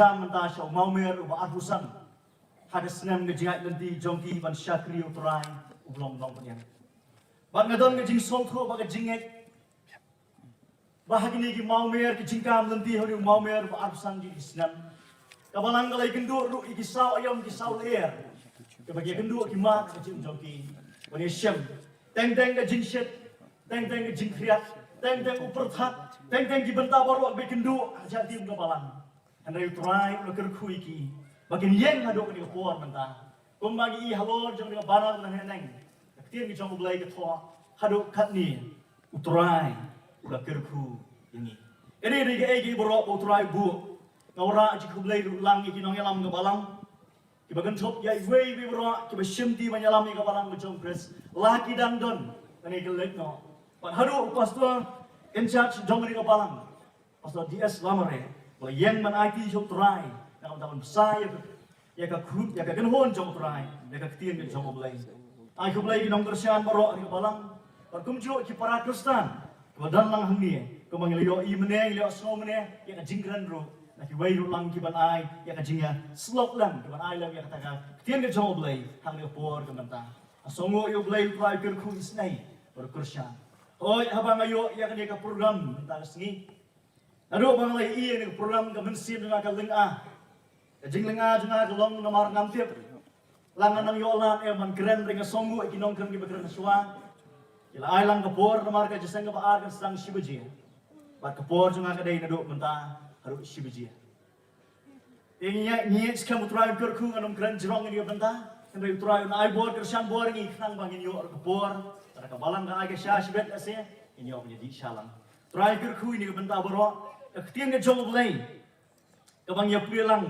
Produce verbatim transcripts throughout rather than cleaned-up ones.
Jam mynta sha u mawmer uba arphew san ha ka snem ka jingïaid lynti jong ki ban shakri ïa u Trai uba long nongpynim. Bad nga don ka jingsngewthuh bad ka jingngeit ba ha kine ki mawmer, ki jingkam lynti ha une u mawmer ba arphew san ki snem, ka balang ka la ïakynduh ruh ïa ki saw aïom, ki saw lyer, kaba ki ïakynduh ki mat ka jingim jong ki. Ban ïashem, teng teng ka jingshit, teng teng ka jingkhriat, teng teng u pyrthat, teng teng ki bynta baroh ba ïakynduh ha ka jingim ka balang. Hynrei u Trai u la kyrkhu ïa ki ba kin ïeng haduh kane ka por mynta. Kumba ngi i halor jong kane ka banner na haneng, ka ktien ka jong U Blei ka thoh, haduh katne u Trai u la kyrkhu ïa ngi. Kane dei kaei kaei baroh ba u Trai u buh. Nga wanrah jingkhublei ruh lang ïa ki nongïalam ka balang, kiba kynthup ïa iwei iwei baroh kiba shimti ban ïalam ïa ka balang ka jong U Khrist. La ki dang don, kane ka leit noh. Bad haduh u pastor in charge jong kane ka balang, Pastor D S Lamare, ba la ïeng ban aiti sha u Trai na ka bynta ban bsa ïa ka, ïa ka kyrteng, ïa ka kynhun jong u Trai, ïa ka ktien ka jong U Blei. Ai khublei ki nongkyrshan baroh ha kane ka balang, bad kumjuh ki para Khristan kiba don lang hangne, kumba ngi la ïohi mynne, ngi la ïohsngew mynne, ïa ka jingkren ruh na kiwei ruh lang kiban ai ïa ka jingïasyllok lem, kiban ai lem ïa kata ka ktien ka jong U Blei ha kane ka por ka mynta. Nga sngewnguh ïa U Blei, U Trai u kyrkhu isynei bad u kyrshan. Hooid, haba nga ïoh ïa kane ka program mynta ka sngi, naduh ba nga la ïohi ïa kane ka program, ka mynsiem jong nga ka lynga. Ka jinglynga jong nga ka long namar ngam tip la ngan nang ïoh lad em ban kren, hynrei nga sngewnguh ïa ki nongkren kiba kren shuwa. Ki la ai lang ka por namar ka jingïaseng kaba ar kan sdang shi baje. Bad ka por jong nga ka dei naduh mynta haduh shi baje. Te ngi, ngi ngeit skhem u Trai un kyrkhu, ngan ym kren jrong ïa kane ka bynta. Hynrei u Trai un ai bor, kyrshan bor ïa ngi khnang ba ngin ïoh ka por, lada ka balang ka ai ka sha shibit lehse ngin ïoh ban ïadih sha lang. U Trai un kyrkhu ïa kane ka bynta baroh. Ka ktien ka jong U Blei kaba ngi ïa pule lang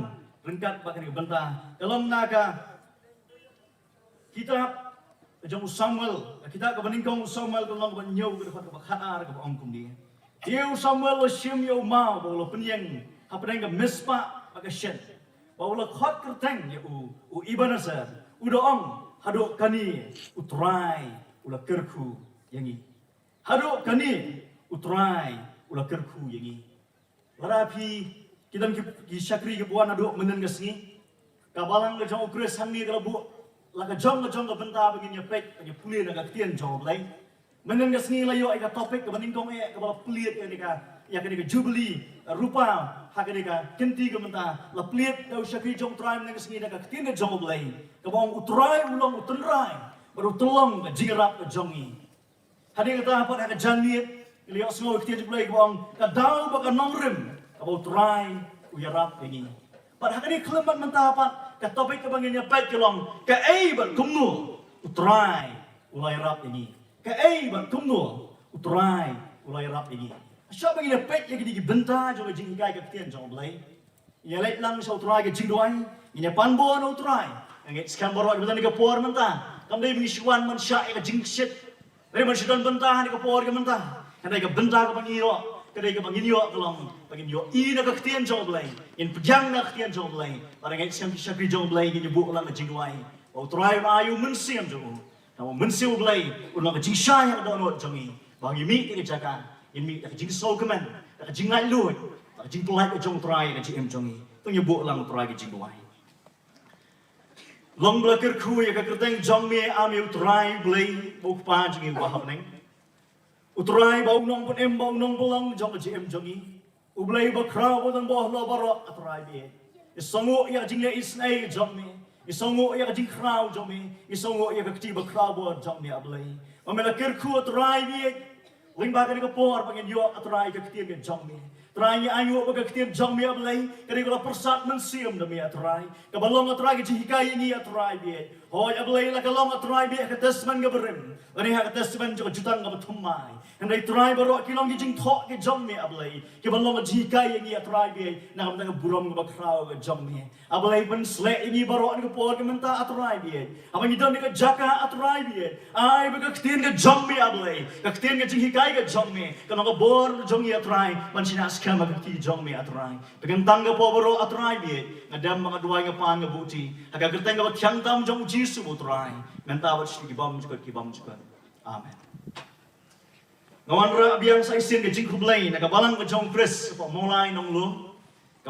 ryngkat bad kane ka bynta ka long na ka kitab ka jong u Samuel, ka kitab kaba nyngkong u Samuel, ka lynnong kaba hynñiew, ka dkhot kaba khatar, kaba ong kumne: Te u Samuel u la shim ïa u maw ba u la pynïeng hapdeng ka Mizpa bad ka Shen, ba u la khot kyrteng ïa u, u Ebenezer, u da ong, haduh kane u Trai u la kyrkhu ïa ngi. Haduh kane u Trai u la kyrkhu ïa ngi. Lada phi, ki don ki, ki shakri kiba wan naduh mynnin ka sngi, ka balang ka jong u Khrist hangne ka la buh la ka jong ka jong ka bynta ba ngin ïa peit, ba ngin ïa pule na ka ktien jong U Blei. Mynnin ka sngi la ïoh ïa ka topic kaba nyngkong eh, kaba la plie ïa kane ka, ïa kane ka Jubili rupa ha kane ka kynti ka mynta. La plie da u shakri jong U Trai mynnin ka sngi na ka ktien ka jong U Blei, kaba ong: U Trai u long u tynrai bad u tyllong ka jingïarap ka jong ngi. Hadien kata pat ha ka janmiet ngi la ïohsngew ïa ka ktien jong U Blei kaba ong: Ka daw bad ka nongrim kaba U Trai u ïarap ïa ngi. Bad ha kane ka khyllipmat mynta pat ka topic kaba ngin ïa peit ka long: Kaei bad kumno U Trai u la ïarap ïa ngi. Kaei bad kumno U Trai u la ïarap ïa ngi. Shwa ba ngin ïa peit ïa kine ki bynta jong ka jinghikai ka ktien jong U Blei, ïa leit lang sha U Trai ka jingduwai, ngin ïa pan bor na U Trai. Nga ngeit skhem baroh kiba don ha kane ka por mynta, kam dei ba ngi shu wan ban shah ïa ka jingshit, hynrei ban shu don bynta ha kane ka por ka mynta. Hynrei ka bynta kaba ngi ïoh, ka dei kaba ngin ïoh ka long ba ngin ïohi na ka ktien jong U Blei, ngin pdiang na ka ktien jong U Blei. Bad nga ngeit skhem ki shakri jong U Blei ngin ïa buh lang ka jingduwai ba U Trai un ai ïa u Mynsiem jong u. Namar u Mynsiem U Blei un long ka jingshai ha ka dohnud jong ngi, ba ngin mih na ka jaka, ngin mih da ka jingsngewkmen, da ka jinglaitluid, da ka jingpyllait ka jong U Trai ha ka jingim jong ngi. To ngin ïa buh lang U Trai ka jingduwai. Long ba la kyrkhu ïa ka kyrteng jong me, A me U Trai U Blei, ba u Kpa jong ngi uba ha bneng. U Trai ba u nongpynim, ba u nongpynlong jong ka jingim jong ngi. U Blei ba khraw ba don bor halor baroh, A Trai baieit. Ngi sngewnguh ïa ka jingleh isynei jong me. Ngi sngewnguh ïa ka jingkhraw jong me. Ngi sngewnguh ïa ka kti ba khraw bor jong me, A Blei. Ba me la kyrkhu, A Trai baieit, lyngba kane ka por ba ngin ïoh, A Trai, ka ktien ka jong me. Trai, ngi ainguh ba ka ktien jong me, A Blei, ka dei kaba la pyrsad mynsiem da me, A Trai, kaba long, A Trai, ka jinghikai ïa ngi, A Trai baieit. Hooid, A Blei, la ka long, A Trai baieit, ha ka Testament kaba rim, lane ha ka Testament jong ka Jutang kaba thymmai. Hynrei Trai, baroh ki long ki jingthoh ki jong me, A Blei, kiba long ka jinghikai ïa ngi, A Trai baieit, na ka bynta ka burom kaba khraw ka jong me. A Blei, pynsleh ïa ngi baroh ha kane ka por ka mynta, A Trai baieit. Haba ngi don ha kane ka jaka, A Trai baieit, ai ba ka ktien ka jong me, A Blei, ka ktien ka jinghikai ka jong me, kan long ka bor jong ngi, A Trai, ban shaniah skhem ha ka kti jong me, A Trai. Pynkyntang ka por baroh, A Trai baieit, nga dem bad nga duwai, nga pan, nga buhti ha ka kyrteng kaba thiang tam jong U Jisu, U Trai, mynta bad sha ki bymjukut ki bymjukut. Amen. Nga wanrah biang sa shisien ka jingkhublei na ka Balang ka jong U Khrist hapoh Mawlai Nongluh.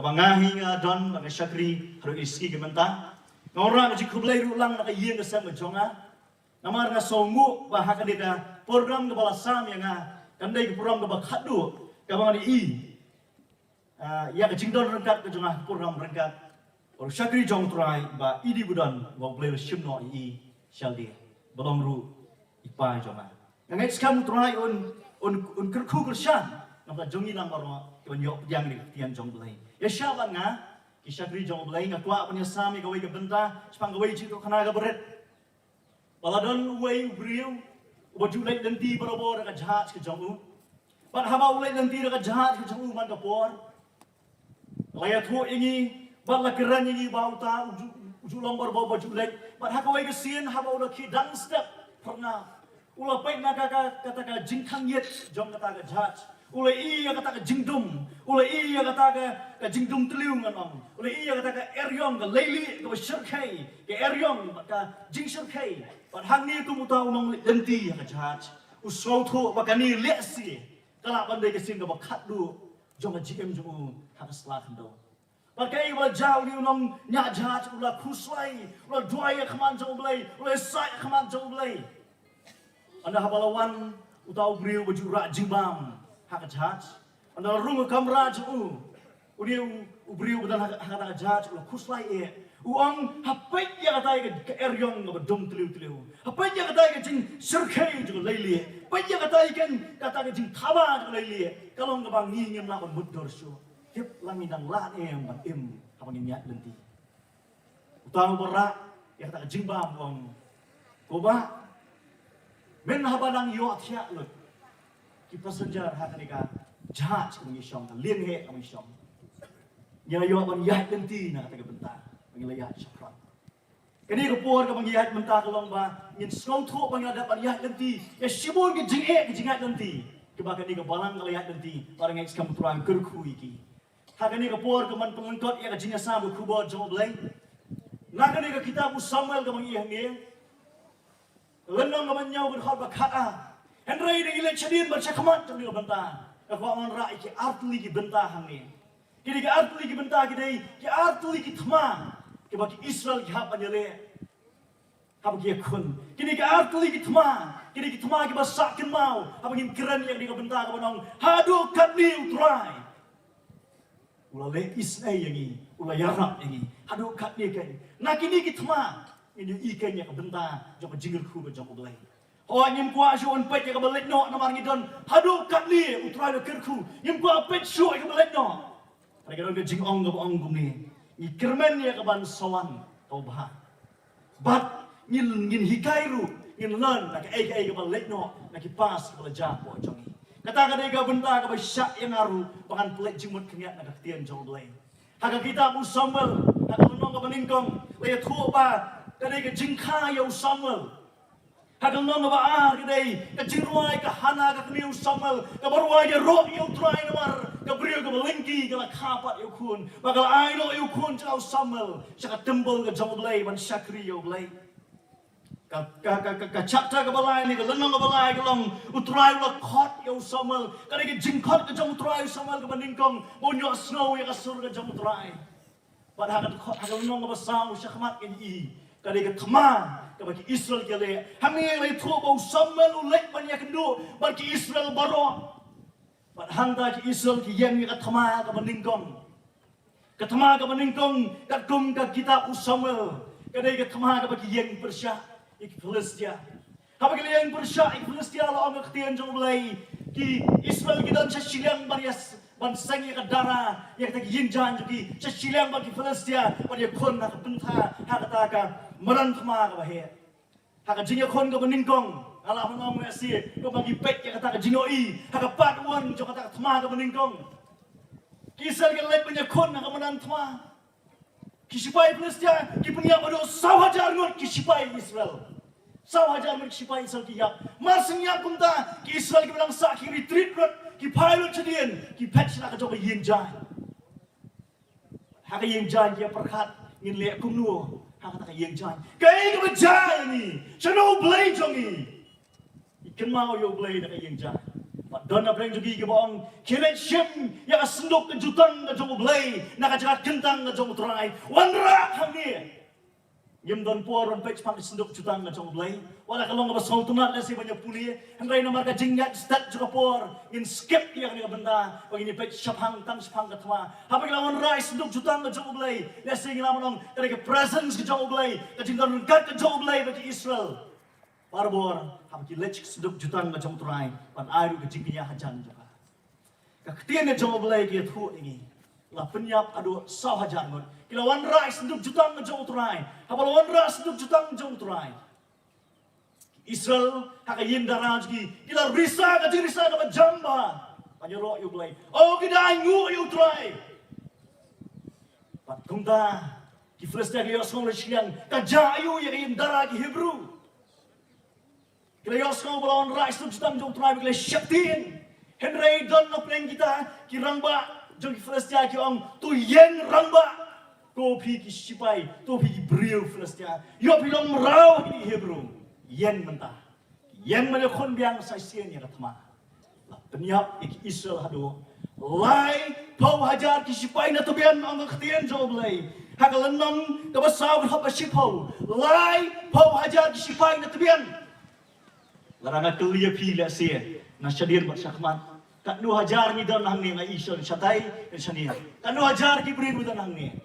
Kaba nga hi nga don ba nga shakri haduh ïa ki sngi ki mynta. Nga wanrah ka jingkhublei ruh lang na ka ïing ka sem ka jong nga. Namar nga sngewnguh ba ha kane ka program kaba la sam ïa nga kan dei ka program kaba khadduh kaba nga ïohi. Ah, ïa ka jingdon ryngkat ka jong nga ka program ryngkat. Bad u shakri jong U Trai ba i dei ba don ba U Blei u la shim noh ïa i shaldi. Ba long ruh i pa jong nga. Nga ngeit skhem U Trai un, un, un kyrkhu kyrshan na ka bynta jong ngi lang baroh kiban ïoh pdiang ïa ka ktien jong U Blei. Ïa sha bad nga ki shakri jong U Blei, nga kwah ban ïa sam ïa kawei ka bynta shaphang kawei ka jingïathuhkhana kaba rit. Ba la don uwei u briew uba ju leit lynti barabor ha ka jahaj ka jong u. Bad haba u leit lynti ha ka jahaj ka jong u man ka por, la ïathuh ïa ngi bad la kren ïa ngi ba uta u ju, u ju long barabor ba ju leit. Bad ha kawei ka sien haba u la khie dang step phyrnai, u la peit na ka, ka, kata ka jingkhang ïit jong kata ka jahaj. U la ïohi ïa kata ka jingdum, u la ïohi ïa kata ka, ka jingdum tliw ngan ong. U la ïohi ïa kata ka eriong, ka leilieh kaba shyrkhei, ka eriong bad ka jingshyrkhei. Bad hangne kum uta u nongleit lynti ha ka jahaj, u sngewthuh ba kane lehse ka lah ban dei ka sien kaba khadduh jong ka jingim jong u ha ka sla khyndew. Bad kaei kaba la jia, une u nongñiah jahaj u la khuslai, u la duwai ïa ka khmat jong U Blei, u la ïasaid ïa ka khmat jong U Blei. Ynda haba la wan uta u briew ba ju rah jingbam ha ka jahaj, ynda la rung ka kamra jong u, une u, u briew ba don ha, ha kata ka jahaj u la khuslai eh. U ong, ha peit ïa kata ka, ka eriong kaba dum tliw tliw, ha peit ïa kata ka jingshyrkhei jong ka leilieh, peit ïa kata ka, kata ka jingthaba jong ka leilieh, ka long kaba ngi ngim lah ban mutdur shuh. Tip la ngi dang lah ne em ban im haba ngin ïaid lynti. Uta uba rah ïa kata ka jingbam u ong, ko bah, men haba dang ïohthiah lut ki passenger ha kane ka jahaj kaba ngi shong, ka lieng heh kaba ngi shong, ngi la ïoh ban ïaid lynti na kata ka bynta ba ngi la ïaid shaphrang. Kane ka por kaba ngi ïaid mynta ka long ba ngin sngewthuh ba ngi la dep ban ïaid lynti ïa shibun ki jingeh ki jingïaid lynti kiba kane ka balang ka la ïaid lynti. Bad nga ngeit skhem U Trai un kyrkhu ïa ki ha kane ka por ka ban pynlyngkot ïa ka jingïasam ka khubor jong U Blei. Na kane ka kitab u Samuel kaba ngi ïohi hangne, lynnong kaba hynñiew, ka dkhot ba khatar. Hynrei da ngi leit shadien bad shakhmat jong kane ka bynta, nga kwah ban wanrah ïa ki artylli ki bynta hangne. Kine ki artylli ki bynta ki dei ki artylli ki thma kiba ki Israel ki hap ban ïaleh haba ki ïakhun. Kine ki artylli ki thma, kine ki thma kiba sah kynmaw haba ngin kren ïa kane ka bynta kaba ong, haduh katne U Trai u la leh isynei ïa ngi, u la ïarap ïa ngi. Haduh katne kein. Na kine ki thma ngin ïohi kein ïa ka bynta jong ka jingkyrkhu ka jong U Blei. Hooid, ngim kwah shuh ban peit ïa kaba leit noh namar ngi don haduh katne U Trai u la kyrkhu. Ngim kwah peit shuh ïa kaba leit noh. Hynrei ka don ka jingong kaba ong kumne, ngi kyrmen ïa kaban sa wan kaba bha. Bad ngin, ngin hikai ruh, ngin learn na kaei kaei kaba leit noh na ki past kaba la jia hapoh jong ngi. Kata ka dei ka bynta kaba shah ïa nga ruh ba ngan pynleit jingmut khyndiat na ka ktien jong U Blei. Ha ka kitab u Samuel, ha ka lynnong kaba nyngkong, la ïathuh ba ka dei ka jingkha ïa u Samuel. Ha ka lynnong kaba ar ka dei ka jingrwai ka Hana ka kmie u Samuel, kaba rwai ïaroh ïa U Trai namar ka briew kaba lyngkhi ka la kha pat ïa u khun, ba ka la ai noh ïa u khun jong u Samuel sha ka temple ka jong U Blei ban shakri ïa U Blei. Ka, ka, ka, ka, ka chapter kaba lai ne ka lynnong kaba lai ka long, U Trai u la khot ïa u Samuel. Ka dei ka jingkhot ka jong U Trai ïa u Samuel kaba nyngkong, ba un ïohsngew ïa ka sur ka jong U Trai. Bad ha ka dkhot, ha ka lynnong kaba saw shakhmat ngin ïohi ka dei ka thma kaba ki Israel ki leh. Hangne la ïathuh ba u Samuel u leit ban ïakynduh bad ki Israel baroh. Bad hangta ki Israel ki ïeng ïa ka thma kaba nyngkong. Ka thma kaba nyngkong katkum ka kitab u Samuel, ka dei ka thma kaba ki ïeng pyrshah ïa ki Philistia. Haba ki la ïeng pyrshah ïa ki Philistia, la ong ka ktien jong U Blei, ki Israel ki don sha shiliang ban ïa s-, ban seng ïa ka dara, ïa kata ka ïingjaiñ jong ki, sha shiliang bad ki Philistia ban ïakhun ha ka bynta, ha kata ka madan thma kaba heh. Ha ka jingïakhun kaba nyngkong, nga la pynlong ïa shi, kumba ngi peit ïa kata ka jingïohi ha ka part one jong kata ka thma kaba nyngkong. Ki Israel ki leit ban ïakhun ha ka madan thma. Ki shipai Philistia ki pynïap haduh saw hajar ngut ki shipai Israel. Saw hajar ngut ki shipai Israel ki ïap. Mar shen ïap kumta, ki Israel kiba dang sah ki retreat lut, ki phai lut shadien, ki phet sha ka jong ka ïingjaiñ. Ha ka ïingjaiñ ki ïa pyrkhat, ngin leh kumno ha kata ka ïingjaiñ? Kaei kaba jia ïa ngi? Shano U Blei jong ngi? Ngi kynmaw ïa U Blei na ka ïingjaiñ. Bad Don na pdeng jong ki kiba ong, khie leit shim ïa ka synduk ka jutang ka jong U Blei na ka jaka kyntang ka jong U Trai. Wanrah hangne. Ngim don por ban peit shaphang ka synduk jutang ka jong U Blei. Wat la ka long kaba sngewtynnat lehse ban ïa pule, hynrei namar ka jingïaid stet jong ka por, ngin skip ïa kane ka bynta, ba ngin ïa peit shaphang, tang shaphang ka thma. Haba ki la wanrah ïa ka synduk jutang ka jong U Blei, lehse ngi lah ban ong ka dei ka presence ka jong U Blei, ka jingdon ryngkat ka jong U Blei bad ki Israel. Barabor haba ki leit sha ka synduk jutang ka jong U Trai ban ai ruh ka jingkñia hajan jong ka. Ka ktien ka jong U Blei ka ïathuh ïa ngi, la pynïap haduh saw hajar ngut. Ki la wanrah ïa ka synduk jutang ka jong U Trai. Haba la wanrah ïa ka synduk jutang ka jong U Trai, ki Israel ha ka ïing dara jong ki, ki la risa ka jingrisa kaba jam bha ban ïaroh ïa U Blei. O, ki da ainguh ïa U Trai. Bad kumta ki Philistia ki la ïohsngew la shiliang, ka jah aiu ïa ka ïing dara ki Hebru. Ki la ïohsngew ba la wanrah ïa ka synduk jutang jong U Trai, ki la sheptieng. Hynrei don na pdeng kita ki rangbah jong ki Philistia ki ong, to ïeng rangbah, to phi ki shipai, to phi ki briew Philistia, ïoh phi long mraw ha ki Hebru. Ïeng mynta. Ïeng ban ïakhun biang sa shisien ïa ka thma. La pynïap ïa ki Israel haduh laiphew hajar ki shipai na tbian, ong ka ktien jong U Blei ha ka lynnong kaba saw, ka dkhot ba shiphew. Laiphew hajar ki shipai na tbian. Lada nga kylli ïa phi lehse na shadien bad shakhmat, katno hajar ngi don hangne, nga ïohi shatai ne shane, katno hajar ki briew ngi don hangne?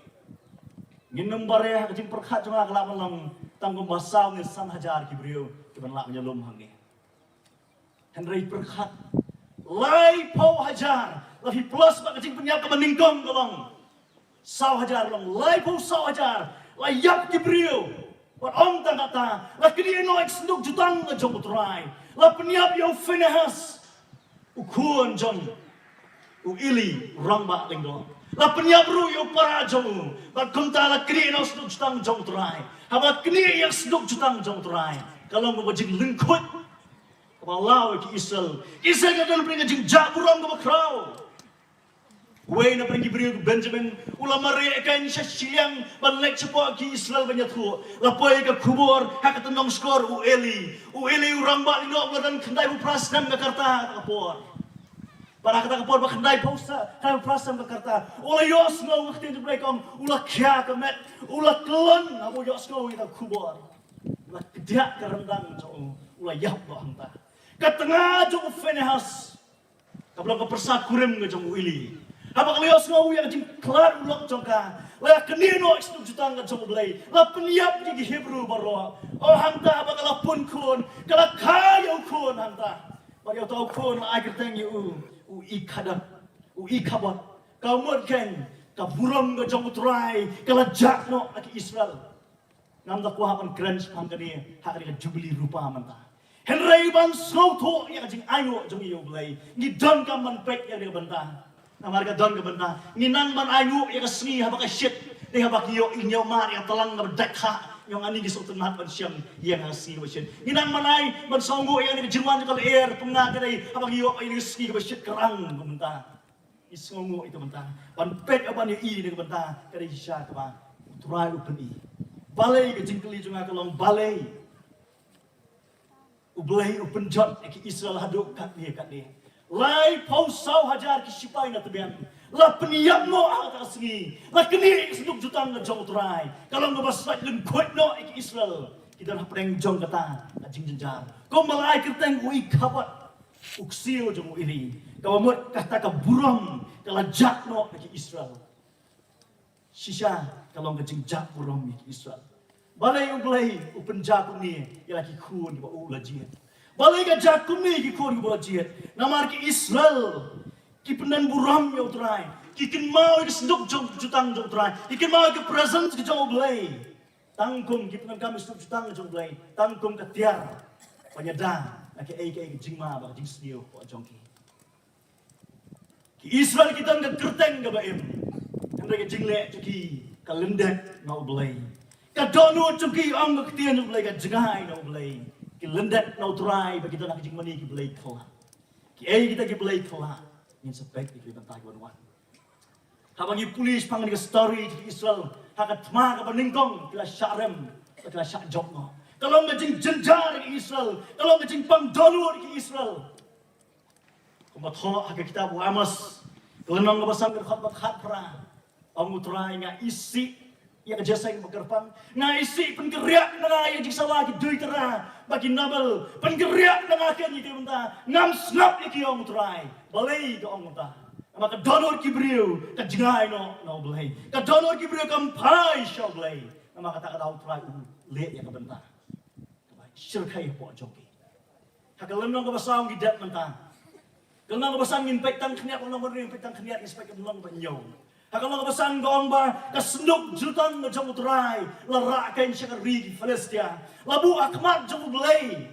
Ngin ym baroh, ha ka jingpyrkhat jong nga ka lah ban long tang kumba saw ne san hajar ki briew kiban lah ban ïalum hangne. Hynrei pyrkhat, laiphew hajar, la phi plus bad ka jingpynïap kaba nyngkong ka long saw hajar, long laiphew saw hajar. La ïap ki briew. Bad ym tang kata, la knieh noh ïa ka synduk jutang ka jong U Trai. La pynïap ïa u Phinehas, u khun jong u Eli, u rangbah lyngdoh. La pynïap ruh ïa u para jong u. Bad kumta la knieh noh ïa ka synduk jutang jong U Trai. Haba knieh ïa ka synduk jutang jong U Trai, ka long kaba jinglyngkhuid kaba law ïa ki Israel. Ki Israel ka don pdeng ka jingjah burom kaba khraw. Uwei na pdeng ki briew u Benjamin u la mareh ïa ka sha shiliang ban leit shapoh ki Israel ban ïathuh. La poi ïa ka khubor ha ka tyndong shkor u Eli. U Eli u rangbah lyngdoh u la don khyndai phew phra snem ka rta ha ka por. Bad ha kata ka por ba khyndai phew sa, khyndai phew phra snem ka rta, u la ïohsngew ka ktien jong U Blei, ka ong u la khia ka met, u la kyllon haba u ïohsngew ïa ka khubor. U la kdiah ka ryndang jong u, u la ïap noh hangta. Ka tnga jong u Phinehas kaba long ka pyrsa kurim ka jong u Eli, haba ka la ïohsngew ïa ka jingkhlad u lok jong ka, la knieh noh ïa ka synduk jutang ka jong U Blei, la pynïap ïa ki Hebru baroh. O, hangta haba ka la pun khun, ka la kha ïa u khun hangta. Bad ïa uta u khun la ai kyrteng ïa u, u Ikhabod. U Ikhabod. Ka mut kein, ka burom ka jong U Trai ka la jah noh na ki Israel. Ngam da kwah ban kren shaphang kane ha kane ka Jubili Rupa mynta. Hynrei ban sngewthuh ïa ka jingainguh jong ngi ïa U Blei, ngi donkam ban peit ïa kane ka bynta. Namar ka don ka bynta, ngi nang ban ainguh ïa ka sngi haba ka shit, dei haba ngi ïoh, ngi ïoh mad ïa ka tlang kaba dait khah, ngi ong ani ngi sngewtynnat ban shem ïa ka sngi kaba shit. Ngi nang ban ai, ban sngewnguh ïa kane ka jingwan jong ka lyer, pynban ka dei haba ngi ïoh ïa kane ka sngi kaba shit ka rang ka bynta. Ngi sngewnguh ïa ka bynta. Ban peit, ban ïohi ïa ka bynta, ka dei shisha kaba U Trai u pyni. Balei, ka jingkylli jong nga ka long balei U Blei u pynjot ïa ki Israel haduh katne katne. Laiphew saw hajar ki shipai na tbian la pynïap noh ha kata ka sngi. La knieh ïa ka synduk jutang ka jong U Trai. Ka long kaba sait lyngkhuid noh ïa ki Israel. Ki don hapdeng jong kata ka jingjynjar. Kumba la ai kyrteng u Ikhabod, u ksiew jong u Eli. Kaba mut kata ka burom ka la jah noh ïa ki Israel. Shisha ka long ka jingjah burom ïa ki Israel. Balei U Blei u pynjah kumne ïa la ki khun kiba u la jied? Balei ka jah kumne ïa ki khun kiba u la jied? Namar ki Israel ki pyndon burom ïa U Trai, ki kynmaw ïa ka synduk jong, jutang jong U Trai, ki kynmaw ïa ka presence ka jong U Blei. Tang kum ki pyndonkam ïa ka synduk jutang jong U Blei, tang kum ka tiar ban ïada na kaei kaei ka jingma bad ka jingsniew hapoh jong ki. Ki Israel ki don ka kyrteng kaba im, hynrei ka jingleh jong ki ka lyndet na U Blei. Ka dohnud jong ki, ong ka ktien U Blei, ka jngai na U Blei. Ki lyndet na U Trai bad ki don ha ka jingmane ki blei khyllah. Kiei kita ki blei khyllah? Ngin sa peit ïa ki bynta ki wan wan. Haba ngi pule shaphang kane ka story jong ki Israel, ha ka thma kaba nyngkong ki la shah rem, ki la shah jop noh. Ka long ka jingjynjar ïa ki Israel, ka long ka jingpang dohnud ïa ki Israel. Kumba thoh ha ka kitab u Amos, ka lynnong kaba san, ka dkhot ba khatphra. Ong U Trai, nga isih ïa ka jingïaseng ba kyrpang, nga isih pynkynriah na nga ïa ka jingsawa ki duitara bad ki nabal, pynkynriah na nga kein ïa ki mynta, ngam sngap ïa ki, ong U Trai. Balei ka ong mynta? Namar ka dohnud ki briew ka jngai noh na U Blei, ka dohnud ki briew kam phai sha U Blei. Namar kata ka daw U Trai u leh ïa ka bynta kaba shyrkhei hapoh jong ki. Ha ka lynnong kaba saw ngi dep mynta. Ka lynnong kaba san ngin peit tang khyndiat, ka lynnong kaba hynriew ngin peit tang khyndiat, ngin sa peit ka lynnong kaba hynñiew. Ha ka lynnong kaba san ka ong ba ka synduk jutang ka jong U Trai la rah kein sha ka ri ki Philistia. La buh ha khmat jong U Blei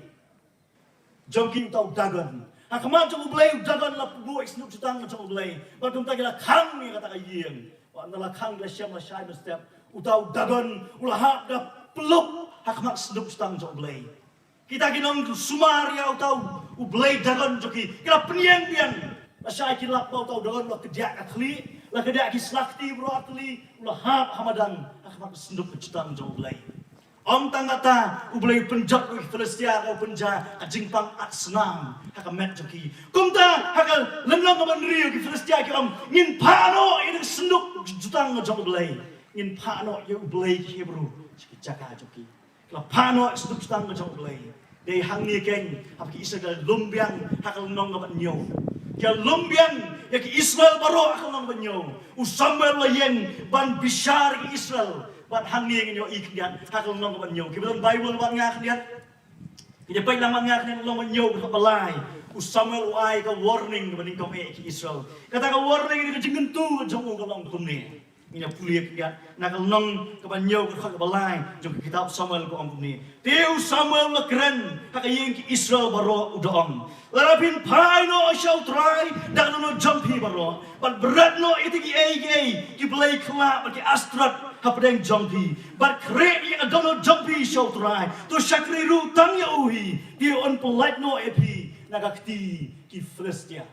jong ki uta u Dagon. Ha khmat jong U Blei u Dagon la buh ïa ka synduk jutang ka jong U Blei. Bad kumta ki la khang ïa kata ka ïing. Bad ynda la khang ki la shem lashai mynstep, uta u Dagon u la hap da pyllup ha khmat synduk jutang jong U Blei. Kita ki nongsumar ïa uta u, u blei Dagon jong ki, ki la pynïeng biang. Lashai ki lap ba uta u Dagon u la kdiah ka thli, la kdiah ki sla kti baroh artylli, u la hap ha madan ha khmat ka synduk ka jutang jong U Blei. Ym tang kata, U Blei u pynjot ïa ki Philistia, u pynjah ka jingpang at snam ha ka met jong ki. Kumta ha ka lynnong kaba hynriew ki Philistia ki ong, ngin phah noh ïa ka synduk jutang jong U Blei. Ngin phah noh ïa U Blei ki Hebru sha ki jaka jong ki. Ki la phah noh ïa ka synduk jutang ka jong U Blei. Dei hangne kein haba ki Israel ki la lum biang ha ka lynnong kaba hynñiew. Ki la lum biang ïa ki Israel baroh ha ka lynnong kaba hynñiew. U Samuel u la ïeng ban bishar ïa ki Israel. Bad hangne ngin ïohi khyndiat ha ka lynnong kaba hynñiew. Kiba don Baibl bad nga khyndiat. Ngin ïa peit lang bad nga khyndiat lynnong kaba hynñiew, ka dkhot ba lai. U Samuel u ai ka warning kaba nyngkong eh ïa ki Israel. Kata ka warning, ka jingkyntu ka jong u ka long kumne. Ngin ïa pule khyndiat na ka lynnong kaba hynñiew, ka dkhot kaba lai jong ka kitab Samuel, ka ong kumne. Te u Samuel u la kren ha ka ïing ki Israel baroh, u da ong, lada phin phai noh sha U Trai da ka dohnud jong phi baroh, bad bret noh ïa kita kiei kiei ki blei khyllah bad ki Astarot hapdeng jong phi, bad khreh ïa ka dohnud jong phi sha U Trai, to shakri ruh tang ïa u hi, te un pyllait noh ïa phi na ka kti ki Philistia.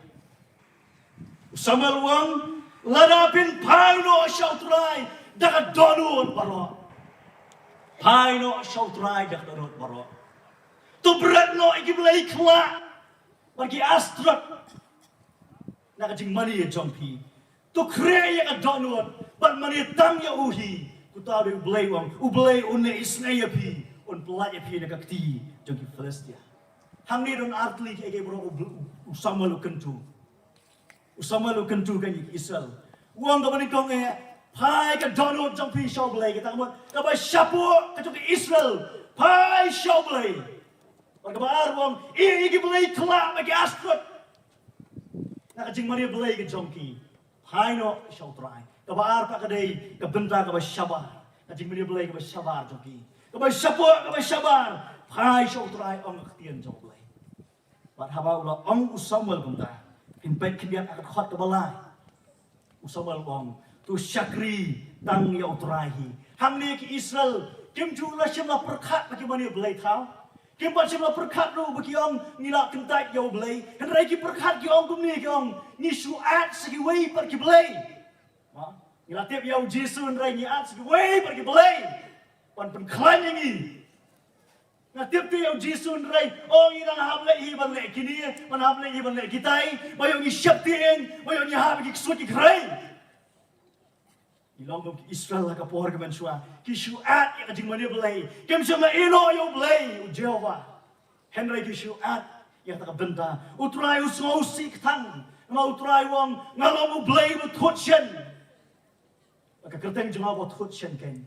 U Samuel u ong, lada phin phai noh sha U Trai da ka dohnud baroh. Phai noh sha U Trai da ka dohnud baroh. To bret noh ïa ki blei khyllah bad ki Astarot na ka jingmane jong phi. To khreh ïa ka dohnud bad mane tang ïa u hi. Kumta U Blei u ong, U Blei un leh isynei ïa phi, un pyllait ïa phi na ka kti jong ki Philistia. Hangne don artylli kiei kiei baroh u, u Samuel u kyntu. U Samuel u kyntu kein ïa ki Israel. U ong kaba nyngkong eh, phai ka dohnud jong phi sha U Blei, kata ka mut kaba shapoh ka jong ki Israel, phai sha U Blei. Bad kaba ar u ong, ïa, ïa ki blei khyllah bad ki Astarot na ka jingmane blei ka jong ki, phai noh sha U Trai. Kaba ar pat ka dei ka bynta kaba shabar, ka jingmane blei kaba shabar jong ki. Kaba shapoh, kaba shabar, phai sha U Trai, ong ka ktien jong U Blei. Bad haba u la ong u Samuel kumta, phin peit khyndiat ha ka dkhot kaba lai. U Samuel u ong, to shakri tang ïa U Trai hi. Hangne ki Israel kim ju la shym la pyrkhat ba ki mane blei thaw. Kim pat shym la pyrkhat ruh ba ki ong ngi la kyntait ïa U Blei. Hynrei ki pyrkhat, ki ong kumne, ki ong, ngi shu add sa kiwei pat ki blei. Ha? Ngi la tip ïa U Jisu hynrei ngi add sa kiwei pat ki blei ban pynkhlaiñ ïa ngi. Nga tip te ïa U Jisu hynrei, oh, ngi dang hap leh hi ban leh kine, ban hap leh hi ban leh kitai, ba ïoh ngi sheptieng, ba ïoh ngi hap ki ksuid ki khrei. Ngi long kum ki Israel ha ka por ka mynshuwa, ki shu add ïa ka jingmane blei, kim shym la ïehnoh ïa U Blei, U Jehobah. Hynrei ki shu add ïa kata ka bynta. U Trai u sngewsih kthang, namar U Trai u ong, nga long U Blei uba thut shen. Ka kyrteng jong nga uba thut shen kein,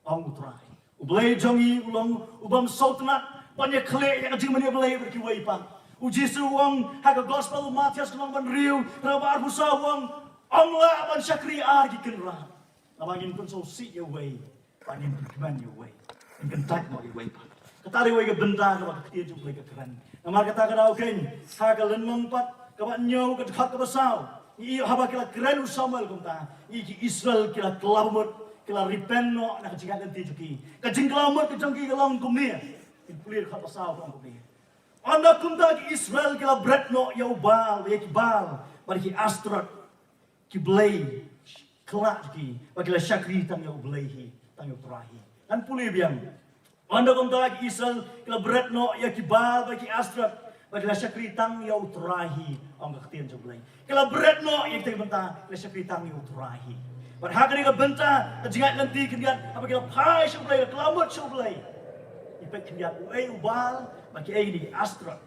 ong U Trai. U Blei jong ngi u long u bym sngewtynnat ban ïakhleh ïa ka jingmane blei bad kiwei pat. U Jisu u ong ha ka Gospel u Mathaios lynnong ba hynriew, dkhot ba arphew saw u ong, ym lah ban shakri ar ki kynrad. Namar ngin pynsngewsih ïa uwei bad ngin pynkmen ïa uwei, ngin kyntait noh ïa uwei pat. Kata dei kawei ka bynta kaba ka ktien jong U Blei ka kren. Namar kata ka daw kein, ha ka lynnong pat kaba hynñiew, ka dkhot kaba saw, ngi ïohi haba ki la kren u Samuel kumta, ngi ïohi ki Israel ki la kylla mut, ki la repent noh na ka jingïaid lynti jong ki. Ka jingkylla mut ka jong ki ka long kumne. Pule dkhot ba saw ka long kumne. Ynda kumta ki Israel ki la bret noh ïa u Baal, ïa ki Baal bad ki Astarot, ki blei khyllah jong ki, bad ki la shakri tang ïa U Blei hi, tang ïa U Trai hi. Ngan pule biang. Ynda kumta ki Israel ki la bret noh ïa ki Baal bad ki Astarot, Bad ki la shakri tang ïa U Trai hi, ong ka ktien jong U Blei. Ki la bret noh ïa kita ki bynta, ki la shakri tang ïa U Trai hi. Bad ha kane ka bynta ka jingïaid lynti khyndiat, haba ki la phai sha U Blei, ki la mut sha U Blei. Ngi peit khyndiat uei u Baal, bad kiei kine ki Ashtoreth.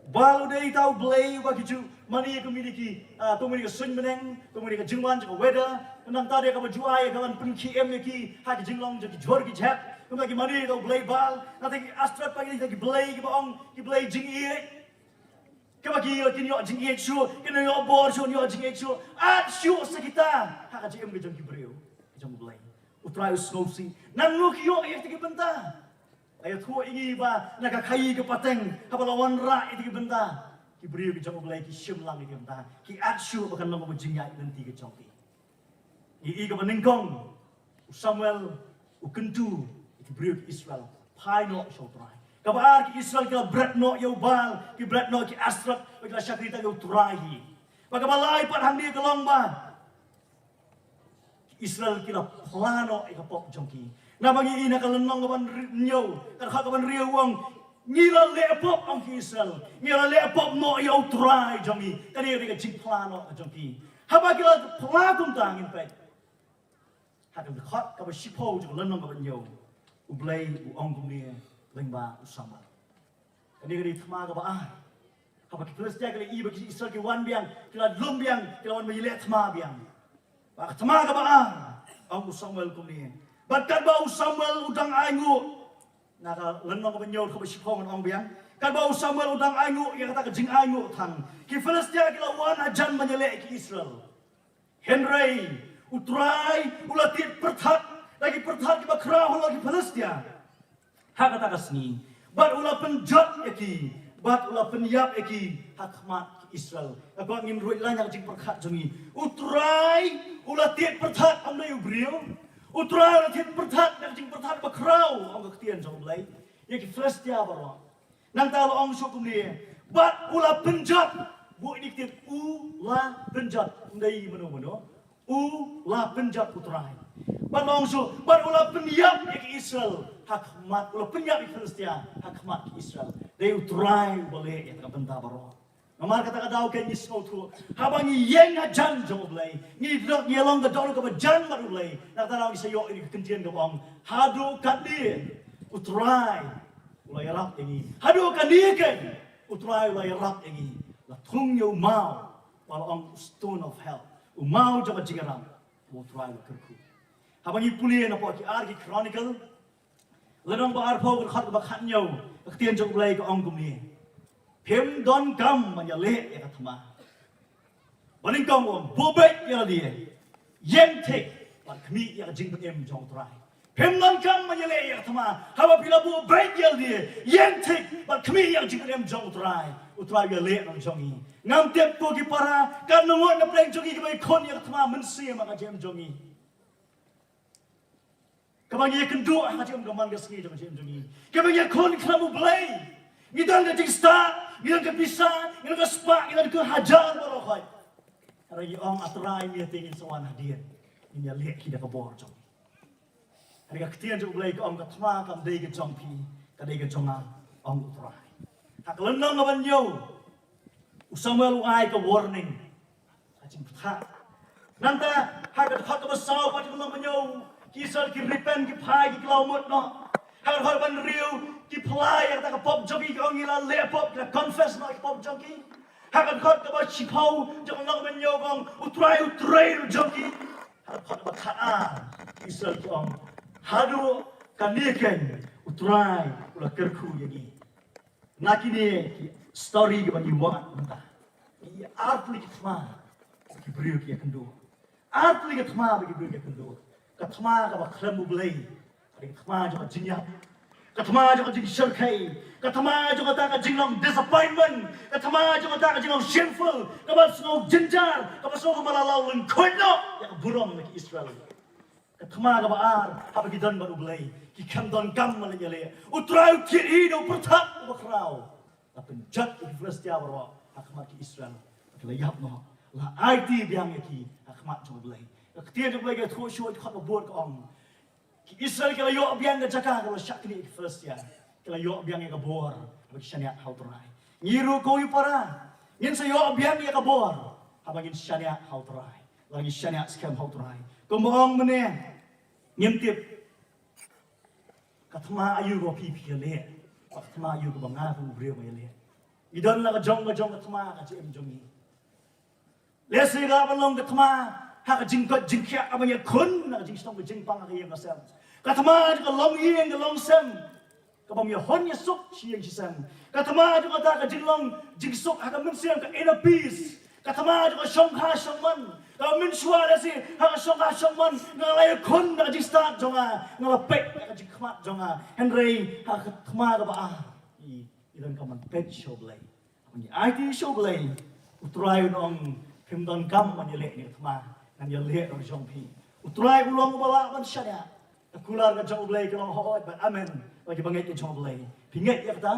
Baal u dei uta u blei uba ki ju mane ïa ka mane ki, ah, ka mane ka suiñ bneng, ka mane ka jingwan jong ka weather. Nangta de kaba ju ai ka ban pynkhie em ïa ki ha ki jinglong jong ki jhur ki jhep. Kumta ki mane ïa ka u blei Baal. Nangta ki Ashtoreth pat ki dei kita ki blei kiba ong ki blei jingïeit. Kaba ki ïoh, kin ïoh jingïeit shuh, kin ïoh bor shuh, ïoh jingïeit shuh. Ap shuh sa kita ha ka jingim ka jong ki briew, ka jong u Blei. U Trai u sngewsih. Nangno ki ïoh ïa kita ki bynta? Ïathuh ïa ngi ba na ka khaii ka pateng, haba la wanrah ïa kita ki bynta, ki briew ki jong u Blei ki shim lang ïa kita ki bynta, ki ap shuh ba kan long kaba jingïaid lynti ka jong ki. Ngi i kaba nyngkong, u Samuel u kyntu ïa ki briew ki Israel phai noh sha U Trai. Kaba ar, ki Israel ki la bret noh ïa u Baal, ki bret noh ïa ki Ashtoreth, bad ki la shakri tang ïa U Trai hi. Bad kaba lai pat hangne ka long ba Israel ki la phla noh ïa ka pop jong ki. Naba ngi i na ka lynnong kaba hynriew, ka dkhot kaba hynriew u ong, ngi la leh pop, ong ki Israel. Ngi la leh pop noh ïa U Trai jong ngi. Kane ka dei ka jingphla noh jong ki. Haba ki la phla kumta, ngin peit ha ka dkhot kaba shiphew jong ka lynnong kaba hynñiew, U Blei u ong kumne lyngba u Samuel. Kane ka dei thma kaba ar. Haba ki Philistia ki la i ba ki Israel ki wan biang, ki la lum biang, ki la wan ban ïaleh thma biang. Bad ka thma kaba ar, ong u Samuel kumne. Bad katba u Samuel u dang ainguh, na ka lynnong kaba hynñiew kaba shiphew ngan ong biang. Katba u Samuel u dang ainguh ïa kata ka jingainguh than, ki Philistia ki la wan hajan ban ïaleh ïa ki Israel. Hynrei U Trai u la tied pyrthat da ki pyrthat kiba khraw halor ki Philistia ha kata ka sngi, bad u la pynjot ïa ki, bad u la pynïap ïa ki ha khmat ki Israel. Nga kwah ngin ruh leit ha ka jingpyrkhat jong ngi. U Trai u la tied pyrthat, ym dei u briew. U Trai u la tied pyrthat da ka jingpyrthat ba khraw, ong ka ktien jong U Blei, ïa ki Philistia baroh. Nangta la ong shuh kumne, bad u la pynjot. Bad ïa kane ka tied u la pynjot, ym dei mano mano. U la pynjot U Trai. Bad la ong shuh, bad u la pynïap ïa ki Israel ha khmat, u la pynïap ïa ki Philistia ha khmat ki Israel. Dei U Trai uba leh ïa ka bynta baroh. Namar kata ka daw ka ngi sngewthuh, haba ngi ïeng hajan jong U Blei, ngi long, ngi long ka dohnud kaba jan bad U Blei. Nangta ngi sa ïoh ïa ka ktien kaba ong, haduh katne U Trai u la ïarap ïa ngi. Haduh kane keiñ U Trai u la ïarap ïa ngi. La thung ïa u maw, ba la ong stone of help, u maw jong ka jingïarap, ba U Trai u la kyrkhu. Haba ngi pule napoh ki ar ki Chronicle, lynnong ba arphew, ka dkhot kaba khathynñiew, ka ktien jong U Blei ka ong kumne. Phim donkam ban ïaleh ïa ka thma. Ba nyngkong u ong, buh beit ïa lade, ïeng thik bad khmih ïa ka jingpynim jong U Trai. Phim donkam ban ïaleh ïa ka thma. Haba phi la buh beit ïa lade, ïeng thik bad khmih ïa ka jingpynim jong U Trai, U Trai u ïaleh noh jong ngi. Ngam tip ko ki para, katno ngut na pdeng jong ngi kiba ïakhun ïa ka thma mynsiem ha ka jingim jong ngi. Kaba ngi ïakynduh ha ka jingim ka man ka sngi jong ka jingim jong ngi. Kaba ngi ïakhun khlem U Blei. Ngi don ka jingstad, ngi don ka pisa, ngi don ka spah, ngi don ka hajar baroh khoit. Hynrei ngi ong, A Trai, mynta ngin sa wan hadien. Ngin ïaleh hi da ka bor jong ngi. Hynrei ka ktien jong U Blei ka ong, ka thma kam dei ka jong phi, ka dei ka jong nga, ong U Trai. Ha ka lynnong kaba hynñiew, u Samuel u ai ka warning. Ka jingpyrkhat. Nangta ha ka dkhot kaba saw, ka jingpyrkhat ba hynñiew, ki Israel ki repent, ki phai, ki khlaw mut noh. Ha ka dkhot kaba hynriew, ki phla ïa kata ka pop jong ki, ki ong ngi la leh pop, ki la confess noh ki pop jong ki. Ha ka dkhot kaba shiphew jong ka lynnong kaba hynñiew ka ong, U Trai u trei ruh jong ki. Ha ka dkhot kaba khatar, ki Israel ki ong, haduh kane keiñ U Trai u la kyrkhu ïa ngi. Na kine ki story kiba ngi wad mynta, ngi i artylli ki thma ba ki briew ki ïakynduh. Artylli ki thma ba ki briew ki ïakynduh. Ka thma kaba khlem U Blei, ka thma jong ka jingïap. Ka thma jong ka jingshyrkhei. Ka thma jong kata ka jinglong disappointment. Ka thma jong kata ka jinglong shameful. Kaba sngew jynjar, kaba sngew kumba la law lyngkhuit noh ïa ka burom na ki Israel. Ka thma kaba ar, haba ki don bad U Blei, ki khlem donkam ban ïaleh. U Trai u thied hi da u pyrthat uba khraw. La pynjot ïa ki Philistia baroh ha khmat ki Israel. Ki la ïap noh. La aiti biang ïa ki ha khmat jong U Blei. Ka ktien jong U Blei ka ïathuh shuh ha ka dkhot ba bud ka ong, ki Israel ki la ïoh biang ka jaka kaba la shah knieh ïa ki Philistia. Ki la ïoh biang ïa ka bor haba ki shaniah ha u Trai. Ngi ruh ko i para, ngin sa ïoh biang ïa ka bor haba ngin shaniah ha u Trai. Lada ngi shaniah skhem ha u Trai. Kumba ong mynne, ngim tip ka thma aïu kaba phi phi ïaleh, ka thma aïu kaba nga kum u briew nga ïaleh. Ngi don la ka jong ka jong ka thma ha ka jingim jong ngi. Lehse ka ban long ka thma ha ka jingkoit jingkhiah kaba ngi khun na ka jingshnong ka jingpang ha ka ïing ka sem. Ka thma ha ka longïing ka longsem kaba ngi hun ïasuk shi ïing shi sem. Ka thma ha ka jinglong jingsuk ha ka mynsiem, ka inner peace. Ka thma ha ka shongkha shongman. Ka mynshuwa lehse ha ka shongkha shongman nga la ïakhun na ka jingstad jong nga, nga la peit na ka jingkhmat jong nga. Hynrei ha ka thma kaba ar i, i don ka ban peit sha u Blei. Ngi aiti sha u Blei, u Trai un ong, phim donkam ban ïaleh ïa ka thma, ngan ïaleh ïa ka jong phi. U Trai u long uba lah ban shaniah. Ka kular ka jong u Blei ka long hooid bad amen. Bad ki bangeit ka jong u Blei, phi ngeit ïa kata?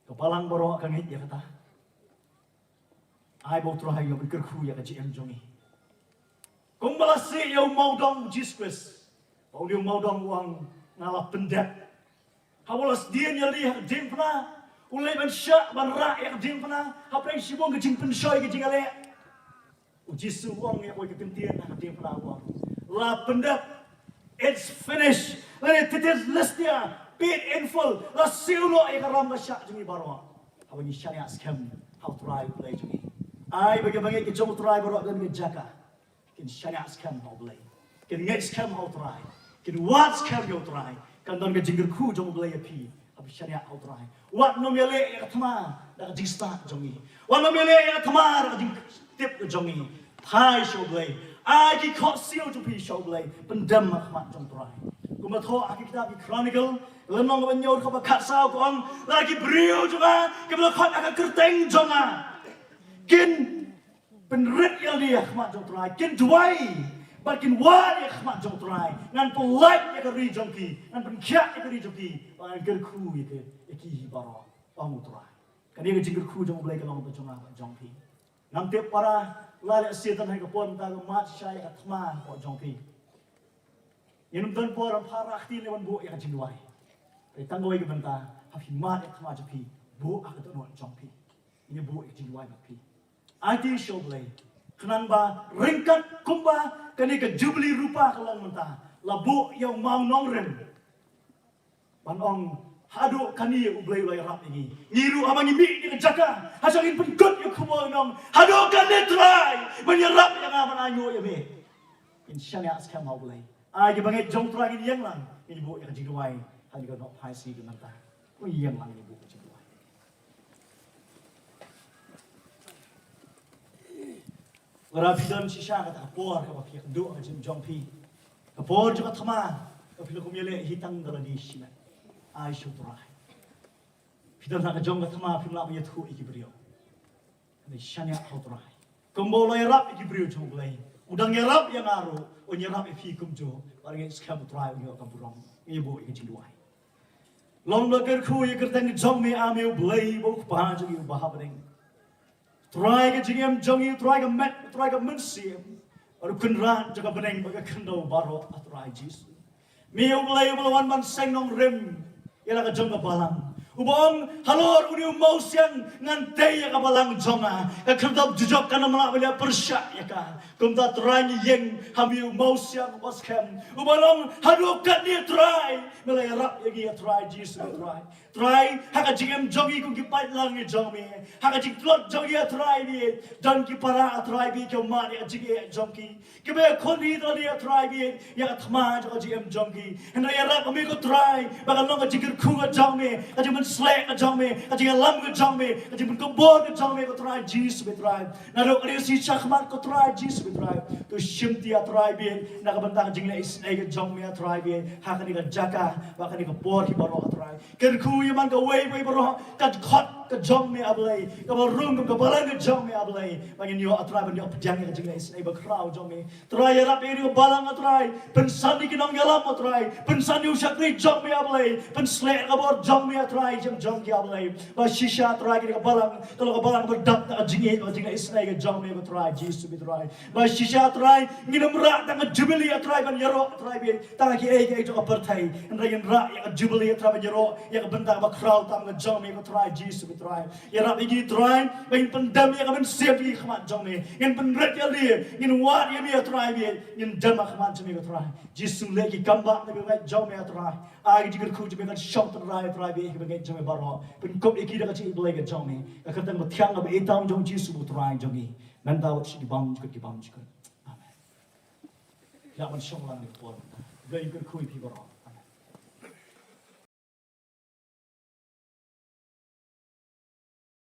Ka balang baroh ka ngeit ïa kata? Ai ba u Trai un kyrkhu ïa ka jingim jong ngi. Kumba la sih ïa u mawdong Jisu Khrist. Ba u dei u mawdong u ong nga la pyndep. Haba u la sdien ïalade ha ka diengphna, u leit ban shah ban rah ïa ka diengphna hapdeng shibun ka jingpynshoi ka jingïaleh. U Jisu u ong ïa kawei ka kyntien ha ka diengphna u ong, la pyndep. It's finished. Lane tetelestai, paid in full. La siew noh ïa ka ram ka shah jong ngi baroh. Haba ngi shaniah skhem ha u Trai u Blei jong ngi. Ai ba ki bangeit ki jong u Trai baroh don ha ka jaka kin shaniah skhem ha u Blei, kin ngeit skhem ha u Trai, kin wad skhem ïa u Trai. Kan don ka jingkyrkhu jong u Blei ïa phi haba phi shaniah ha u Trai. Wat nym ïaleh ïa ka thma da ka jingstad jong ngi. Wat nym ïaleh ïa ka thma da ka jingtip ka jong ngi. Phai sha u Blei. Ai ki khohsiew jong phi sha u Blei. Pyndem ha khmat jong u Trai. Kumba thoh ha ki kitab ki Chronicle, lynnong kaba hynñiew kaba khatsaw ka ong, la ki briew jong nga kiba la khot ha ka kyrteng jong nga kin pynrit ïalade ha khmat jong u Trai, kin duwai bad kin wad ïa ka khmat jong u Trai, ngan pyllait ïa ka ri jong ki, ngan pynkhiah ïa ka ri jong ki, bad ngan kyrkhu ïa ki, ïa ki hi baroh, ong u Trai. Kane ka jingkyrkhu jong u Blei ka long bad jong nga bad jong phi. Ngam tip para, la leh Soitan ha ka por mynta ka mad shai ïa ka thma bad jong phi. Ngin ym don por ban phah rah ktien ne ban buh ïa ka jingduwai. Hynrei tang kawei ka bynta, ha phi mad ïa ka thma jong phi, buh ha ka dohnud jong phi. Ngin buh ïa ka jingduwai bad phi. Aiti sha u Blei. Khnang ba ryngkat kumba kane ka Jubili Rupa ka long mynta, la buh ïa u mawnongrim ban ong, haduh kane u Blei u la ïarap ïa ngi. Ngi ruh haba ngi mih na ka jaka, ha sha ngin pynkut ïa u khubor ban ong, haduh kane Trai, ban ïarap ïa nga ban ainguh ïa me. Ngin shaniah skhem ha u Blei. Ai ki bangeit jong u Trai, ngin ïeng lang, ngin buh ïa ka jingduwai ha kane ka nohphai sngi ka mynta. Ngin ïeng lang, ngin buh ïa ka jingduwai. Lada phi don shisha kata ka por kaba phi ïakynduh ha ka jingim jong phi, ka por jong ka thma, kaba phi la kum ïaleh hi tang da lade shimet. Ai sha u Trai. Phi don ha ka jong ka thma, phim lah ban ïathuh ïa ki briew. Hynrei shaniah ha u Trai. Kumba u la ïarap ïa ki briew jong u Blei, u dang ïarap ïa nga ruh, un ïarap ïa phi kumjuh. Bad ngin skhem u Trai un ïoh ka burom. Ngin buh ïa ka jingduwai. Long ba kyrkhu ïa ka kyrteng jong me, A me u Blei, ba u Kpa jong ngi uba ha bneng. Trai ka jingim jong ngi, Trai ka met, Trai ka mynsiem. Bad u Kynrad jong ka bneng bad ka khyndew baroh, A Trai Jisu. Me u Blei uba la wan ban seng nongrim ïa la ka jong ka balang. Uba ong halor une u mawsiang ngan tei ïa ka balang jong nga. Ka khyrdop jujok kan ym lah ban ïa pyrshah ïa ka. Kumta Trai ngi ïeng ha me u mawsiang uba skhem. Uba ong haduh katne Trai me la ïarap ïa ngi, A Trai Jisu, A Trai. Trai, ha ka jingim jong ngi kum ki paidlang ngi jong me. Ha ka jingtlot jong ngi, A Trai, me don ki para, A Trai, me ki mad ïa ka jingeh jong ki. Kiba ïakhun hi da lade, A Trai, me ïa ka thma jong ka jingim jong ki. Hynrei ïarap ïa me ko Trai, ba kan long ka jingkyrkhu ka jong me, ka jingpynsleh ka jong me, ka jingïalam ka jong me, ka jingpynkupbor ka jong me ko Trai Jisu, me Trai. Naduh kane ka sngi shakhmat ko Trai Jisu, me Trai, to shimti, A Trai, me na ka bynta ka jingleh isynei ka jong me, A Trai, me ha kane ka jaka bad kane ka por hi baroh, A Trai. Kyrkhu ïa man kawei kawei baroh ka dkhot ka jong me, A Blei, kaba rung kum ka balang ka jong me, A Blei. Ba ngin ïoh, A Trai, ban ïoh pdiang ïa ka jingïaisynei bakhraw jong me. Trai, ïarap ïa kane ka balang, A Trai. Pynsan ïa ki nongïalam, A Trai. Pynsan ïa u shakri jong me, A Blei. Pynsleh ka bor jong me, A Trai, jong jong ki, A Blei. Ba shisha, A Trai, kane ka balang ka long ka balang ba dap da ka jingïeit, ka jingïaisynei ka jong me, ko Trai Jisu, ko Trai. Ba shisha, A Trai, ngin ym rah tang ka jubili, A Trai, ban ïaroh, A Trai, bad tang kiei kiei jong ka pyrthei. Hynrei ngin rah ïa ka jubili, A Trai, ban ïaroh ïa ka bynta bakhraw tam ka jong me, ko Trai Jisu, ko Trai. Ïarap ïa ngi, Trai, ba ngin pyndem ïa ka mynsiem ha khmat jong me. Ngin pynrit ïa lade, ngin wad ïa me, A Trai, bad ngin dem ha khmat jong me, ko Trai Jisu. Leh ki kam ba na bynta jong me, A Trai. Ai ka jingkyrkhu jong me kan shong tynrai, A Trai, bad ïa ki bangeit jong me baroh. Pynkup ïa ki da ka jingïeit Blei ka jong me. Ka kyrteng bathiang kaba ïeit tam jong U Jisu U Trai jong ngi. Mynta bad sha ki bymjukut ki bymjukut. Amen. Ïa, ban shong lang ïa ka por mynta. Blei un kyrkhu ïa phi baroh.